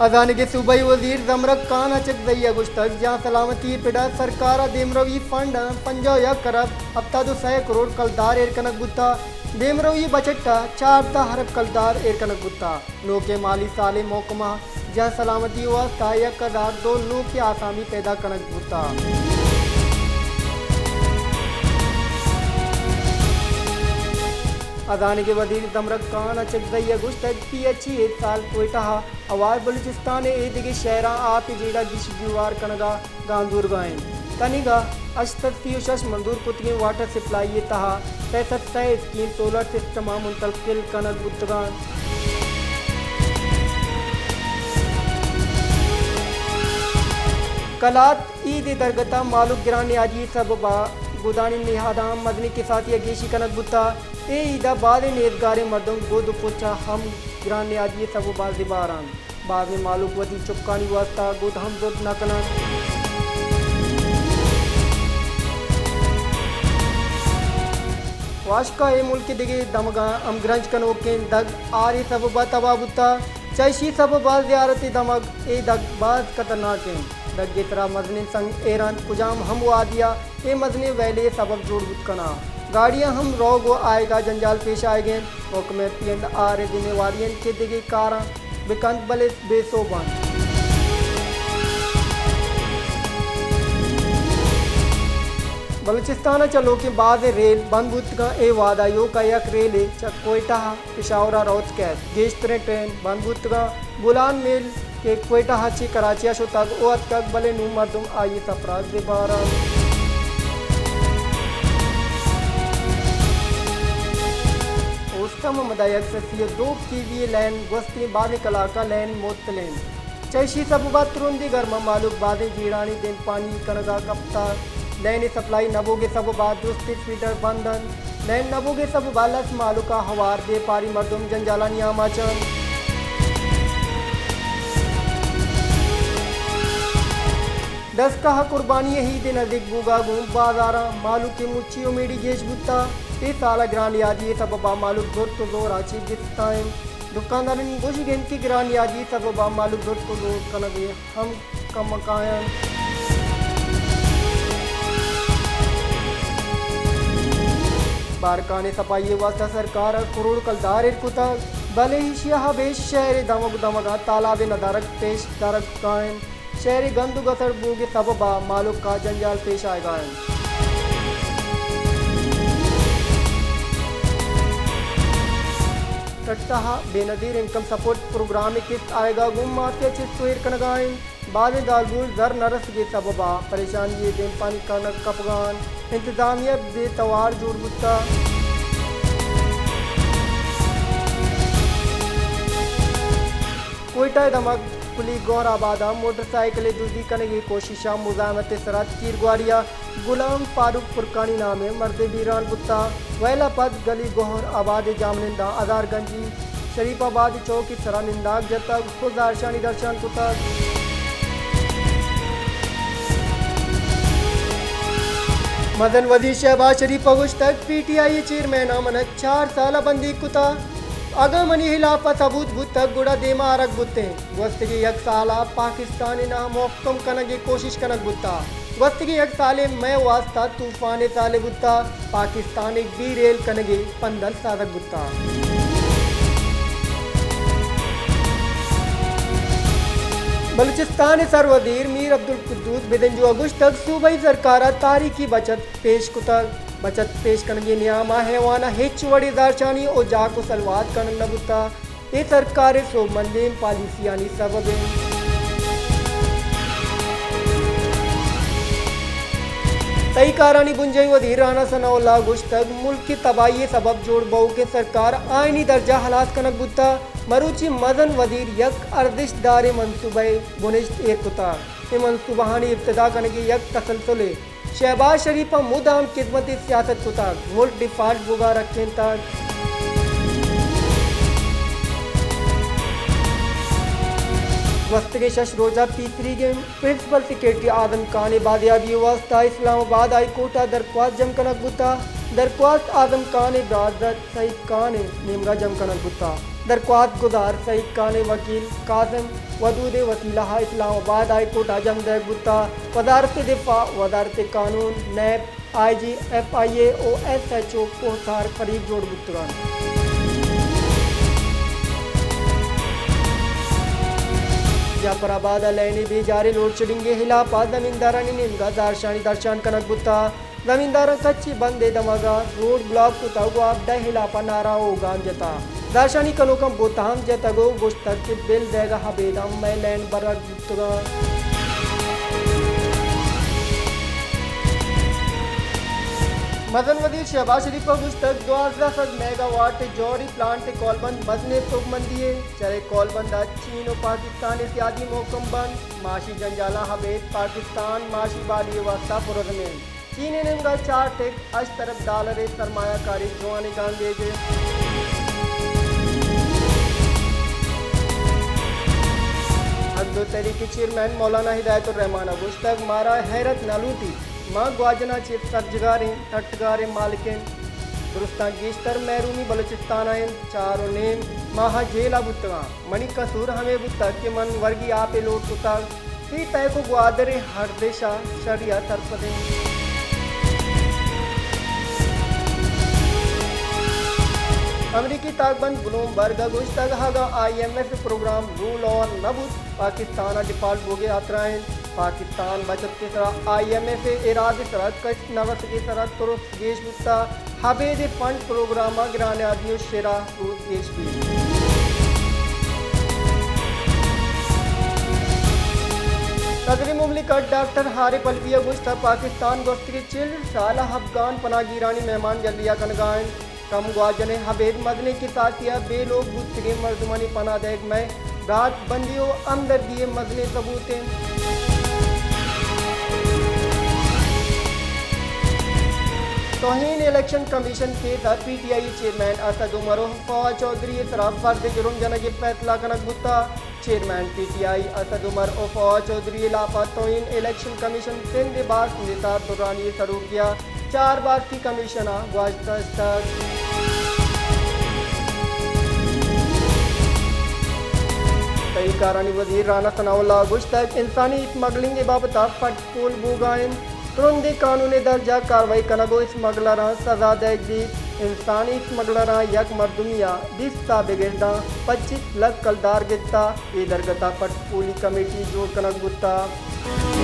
ہزانگ ءِ صوبائی وزیر زمرک خان اچکزئی ءَ گوشتگ، جان سلامتی ءِ پڑ ءَ سرکار ءَ دیمروی فنڈ ءَ پنجاہ و یک ارب ہپتاد و سئے کروڑ کلدار ایر کنگ بوتگ۔ دیمروی بجٹ ءَ چاردہ ارب کلدار ایر کنگ بوتگ۔ نوکیں مالی سال ءِ محکمہ جان سلامتی ءِ واستہ یک ہزار دو نوکیں آسامی پیدا کنگ بوتگ۔ ہزانگ ءِ وزیر زمرک خان اچکزئی ءَ گوشتگ، پی ایچ ای اے سال کوئٹہ ءَ ہوار بلوچستان ءِ اے دگہ شہراں آپ ءِ جیڑہ گیش گیوار کنگ ءَ گام زورگ ءَ انت۔ تنیگا ہشت سد سی و شش منظور کتگیں واٹر سپلائی ءِ تہا سئے سد سئے اسکیم سولر سسٹم ءَ منتقل کنگ بوتگ انت۔ کلات عید ءِ درگت ءَ مہلوک گران نیادی ءِ سبب ءَ گدانی نہاداں مزنیں کساسی ءَ گیشی کنگ بوتگ۔ اے عید ءَ بازیں نیزگاریں مردم گد ءُ پچ ءَ ہم گران نیادی ءِ سبب ءَ زبہر انت۔ بازیں مہلوک وتی چکانی واستہ گد ہم زرت نہ کن انت۔ واشک ءَ اے ملک ءِ دگہ دمگاں ہمگرنچ کنوکیں دگ ہار ءِ سبب ءَ تباہ بوتگ۔ چہ ایشی ءِ سبب ءَ زیارت ءِ دمگ اے دگ باز خطرناک انت۔ دگ ءِ سرا مزنیں سنگ ایر انت، کجام ہم وہدی ءَ اے مزنیں ویلے ءِ سبب جوڑ بوت کناں۔ گاڑیاں ہم روگ ءُ آیگ ءَ جنجال پیش آیگ ءَ انت۔ محکمہ پی اینڈ آر ءِ ذمہ واری انت کہ دگہ کاراں بہ کنت، بلے بے سوب انت۔ بلوچستان ءَ چہ لوکیں بازیں ریل بند بوتگ انت۔ اے وہد ءَ ایوک ءَ یک ریلے چہ کوئٹہ ءَ پشاور ءَ روت کیت۔ گیشتریں ٹرین بند بوتگ انت۔ بولان میل کہ کوئٹہ ءَ چہ کراچی ءَ شتگ ءُ اتکگ، بلے نوں مردم آئی ءِ سفر ءَ زبہر انت۔ اوستہ محمد ءَ یک سد سی ءُ دو کے وی اے لین گوستگیں بازیں کلاک ءَ لین معطل انت۔ چہ ایشی ءِ سبب ءَ ترندیں گرم ءَ مہلوک بازیں جیڑھانی دیمپانی کنگ ءَ کپتگ۔ لین ءِ سپلائی نہ بوگ ءِ سبب ءَ درستیں فیڈر بند انت۔ لین نہ بوگ ءِ سبب ءَ لس مہلوک ءَ ہوار بیپاری مردم جنجالانی آماچ انت۔ دستگاہ ءَ قربانی ءِ عید ءِ نزیک بوگ ءَ گوں بازاراں مہلوک ءِ مچی امیڈی گیش بوتگ۔ اے سال ءَ گران نیادی ءِ سبب ءَ مہلوک زرت ءُ زور ءَ چہ گستا انت۔ دکاندارانی گوشگ انت کہ گران نیادی ءِ سبب ءَ مہلوک زرت ءُ زور کنگ ءَ ہم کم کاینت۔ بارکانی سپائی ءِ واستہ سرکار ءَ کروڑ کلدار ایر کتگ، بلے ایشی ءَ ہبیش شہر ءِ دمگ دمگ ءَ تالاب ءِ ندارگ پیش دارگ کاینت۔ شہر ءِ گند ءُ گسڑ بوگ ءِ سبب ءَ مہلوک ءَ جنجال پیش آیگ ءَ انت۔ ٹٹہ ءَ بے نظیر انکم سپورٹ پروگرام ءِ قسط آیگ ءَ گوں مافیا چست ءُ ایر کنگ ءَ انت۔ بازیں زالبول زر نہ رسگ ءِ سبب ءَ پریشانی ءِ دیمپانی کنگ کپگ ءَ انت۔ انتظامیہ بے توار جوڑ بوتگ۔ کوئٹہ ءِ دمگ پلی گوہر آباد ءَ موٹر سائیکل ءِ دزی کنگ ءِ کوشش ءَ مزاحمت ءِ سرا تیرگواری ءَ گلام فاروق فرقانی نامیں مردے بیران بوتگ۔ ویل ءَ پد گلی گوہر آباد ءِ جاہمننداں ہزار گنجی شریف آباد چوک ءِ سرا ننداگ جتگ ءُ زہرشانی درشان کتگ۔ مزن وزیر شہباز شریف ءَ گوشتگ، پی ٹی آئی ءِ چیئرمین ءَ من ءَ چار سال ءَ بندیگ کتگ۔ اگاں منی ہلاپ ءَ ثبوت بوتگ، گڑا دیم ءَ آرگ بوتیں۔ گوستگیں یک سال ءَ پاکستان ءِ نام ءَ کم کنگ ءِ کوشش کنگ بوتگ۔ گوستگیں یک سالے مئے واستہ طوفان ءِ سالے بوتگ۔ پاکستان ءِ ڈی ریل کنگ ءِ پندل سازگ بوتگ۔ بلوچستان ءِ سروزیر میر عبدالقدوس بزنجو ءَ گوشتگ، صوبائی سرکار ءَ تاریخی بچت پیش کتگ۔ بچت پیش کنگ ءِ نیام ءَ حیوان ءَ ہچ وڑیں زہرشانی ءُ جاک ءُ سلوات کنگ نہ بوتگ۔ اے سرکار ءِ سوبمندیں پالیسیانی سبب انت۔ تہی کارانی بنجاہی وزیر رانا ثناء اللہ ءَ گوشتگ، ملک ءِ تباہی ءِ سبب جوڑ بوؤکیں سرکار آئینی درجہ ہلاس کنگ بوتگ۔ مروچی مزن وزیر یک ارزشت داریں منصوبہ ءِ بنشت ایر کتگ۔ اے منصوبہانی ابتدا کنگ ءِ یک تسلسلے۔ شہباز شریف ءَ مدام خدمتی سیاست کتگ، ملک ڈیفالٹ بوگ ءَ رکینتگ۔ گوستگیں شش روچ ءَ پیسریگیں پرنسپل سیکرٹری اعظم خان ءِ بازیابی ءِ واستہ اسلام آباد ہائی کورٹ ءَ درخواست جم کنگ بوتگ۔ درخواست اعظم خان ءِ برازتک سعید خان ءِ نیمگا جم کنگ بوتگ۔ درخواست گزار سعید خان ءِ وکیل قاسم ودود ءِ وسیلہ ءَ اسلام آباد ہائی کورٹ ءَ جم دئیگ بوتگ۔ وزارت دفاع، وزارت قانون، نیب، آئی جی، ایف آئی اے ءُ ایس ایچ او کوہسار فریق جوڑ بوتگ انت۔ جعفر آباد ءَ لین ءِ بے جاریں لوڈشیڈنگ ءِ ہلاپ ءَ زمیندارانی نیمگا زہرشانی درشان کنگ بوتگ۔ زمینداراں کچی بند ءِ دمگ ءَ روڈ بلاک کتگ ءُ آبدہ ءِ ہلاپ ءَ نعرہ ءُ گام جتگ۔ زہرشانی کنوکاں بت ہم جتگ ءُ گوشتگ کہ بل دئیگ ءَ ابید ہم مئے لین برگ بوتگ انت۔ مزن وزیر شہباز شریف ءَ گوشتگ، دوازدہ سد میگا واٹ جوہری پلانٹ ءِ کولبند مزنیں سوبمندی یے، چرے کولبند ءَ چین ءُ پاکستان ءِ سیادی مہکم بنت، معاشی جنجالاں ابید پاکستان معاشی بحالی ءِ واستہ پرعزم انت۔ چین ءِ نیمگا چار ٹک ہشت ارب ڈالر ءِ سرمایہ کاری جوانیں گامگیجے۔ حق دو تحریک ءِ چیئرمین مولانا ہدایت الرحمان ءَ گوشتگ، مارا حیرت نہ لوٹیت، ما گواجن ءَ چہ سرجگاریں تٹگاریں مالک ایں۔ درستاں گیشتر محرومی بلوچستان ءَ انت، چار ءُ نیم ماہ جیل ءَ بوتگاں۔ منی قصور ہمے بوتگ کہ من ورگی آپ ءِ لوٹ کتگ۔ اے تیک ءُ گوادر ءِ ارزش ءَ شری ءَ سرپد انت۔ امریکی تاکبند بلومبرگ ءَ گوشتگ، اگاں آئی ایم ایف ءِ پروگرام رول اوور نہ بوت، پاکستان ءَ ڈیفالٹ بوگ ءِ ہاترا انت۔ پاکستان بچت ءِ سرا آئی ایم ایف ءِ ایراد ءِ سرا کچ نہ رسگ ءِ سرا ترس گیش بوتگ، ابید ءِ فنڈ پروگرام ءَ گرانیابی ءُ شرح سود گیش بیت۔ صدر مملکت ڈاکٹر عارف علوی ءَ گوشتگ، پاکستان گوستگیں چل سال ءَ افغان پناہ گیرانی مہمان جلی ءَ کنگ ءَ انت۔ کم گواجن ءِ ابید مزنیں کساسے ءَ بے لوگ بوتگیں مردمانی پناہ دئیگ مئے برات بندی ءُ ہمدردی ءِ مزنیں ثبوت انت۔ توہین الیکشن کمیشن کیس ءَ P T I chairman Asad Umar ءُ فواد چوہدری ءِ سرا فرد جرم جنگ ءِ فیصلہ کنگ بوتگ۔ Chairman P T I Asad Umar ءُ فواد چوہدری ءِ ہلاپ ءَ توہین الیکشن کمیشن سندھ ءِ باسک نثار درانی ءِ سروکی ءَ چار باسکی کمیشن ءَ گواچ داشتگ۔ تہی کارانی وزیر رانا ثناء اللہ ءَ گوشتگ، انسانی اسمگلنگ ءِ بابت ءَ پٹ پول بوگ ءَ انت، ترندیں قانونی درجہ ءَ کاروائی کنگ ءُ اسمگلراں سزا دئیگ بیت۔ انسانی اسمگلراں یک مردمی ءَ بیست ءَ بگر داں پچیس لکھ کلدار گپتگ۔ اے درگت ءَ پٹ پولی کمیٹی جوڑ کنگ بوتگ۔